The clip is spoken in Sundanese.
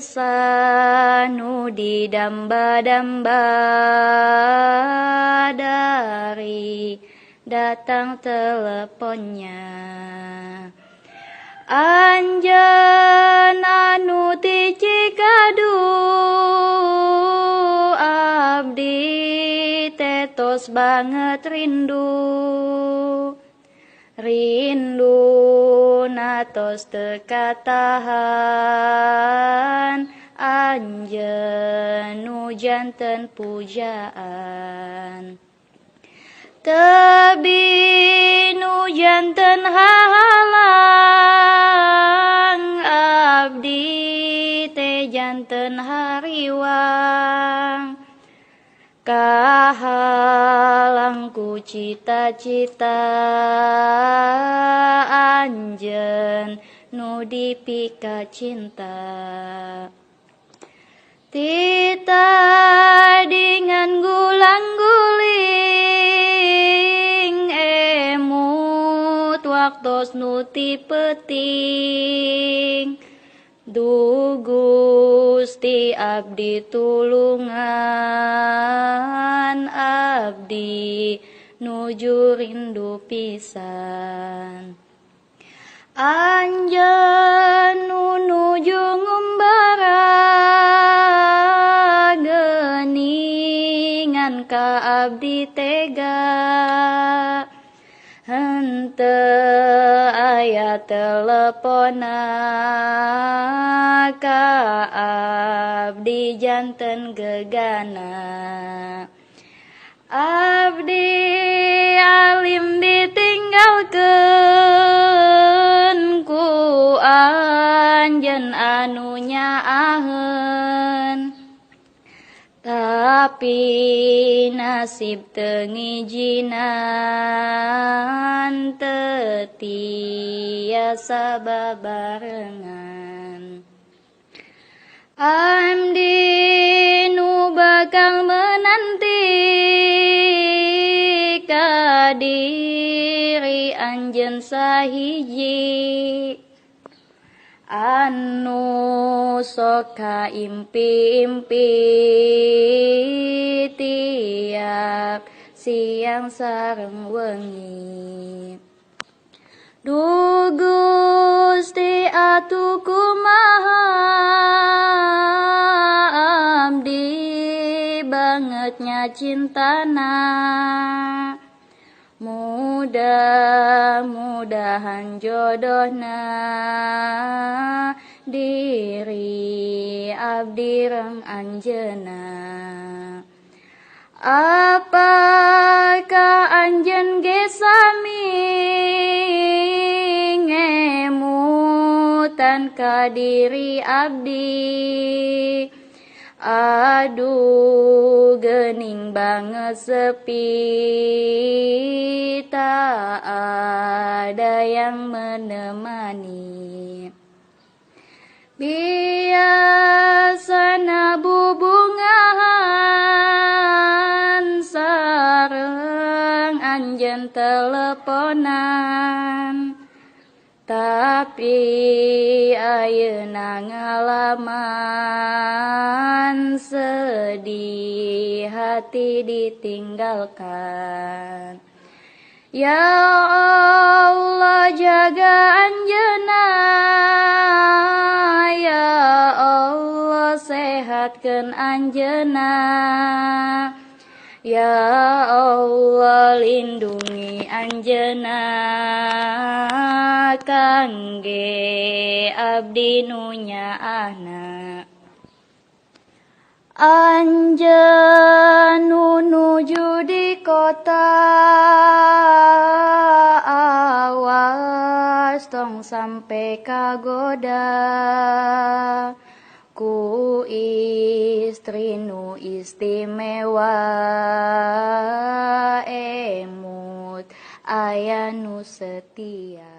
pisan nu didamba-damba dari datang teleponnya. Anjeun anu ti Cikadu abdi tetos banget rindu, rindu natos teu katahan anjeun nu janten pujaan. Tebi nu janten hahalang abdi teh janten hariwang, kahalang ku cita-cita anjeun nu dipika cinta. Tita dengan gulang-guling emut waktos nu ti peuting, duh Gusti abdi tulungan abdi nuju rindu pisan. Anjeun nu nuju ngumbara geuningan ka abdi tega, henteu aya telepona ka abdi janten gegana. Abdi alim ditinggalkeun ku anjeun anu nyaaheun, tapi nasib teu ngijinan teu tiasa babarengan. Abdi nu bakal menanti ka diri anjeun sahiji, anu sok kaimpi-impi tiap siang sareng wengi. Duh Gusti atuh kumaha abdi bangetnya cintana, mudah-mudahan jodohna diri abdi reng anjeunna. Apakah anjeun ge sami ngemutan ka diri abdi? Aduh geuning banget sepi, tak ada yang menemani. Biasana bubungahan sareng anjeun teleponan, tapi ayeuna ngalaman sedih hati ditinggalkan. Ya Allah jaga anjeunna, ya Allah sehatkeun anjeunna, ya Allah lindungi anjeunna kangge abdi nu nyaahna. Anjeun nu nuju di kota awas tong sampe kagoda ku istri nu istimewa, emut aya nu setia.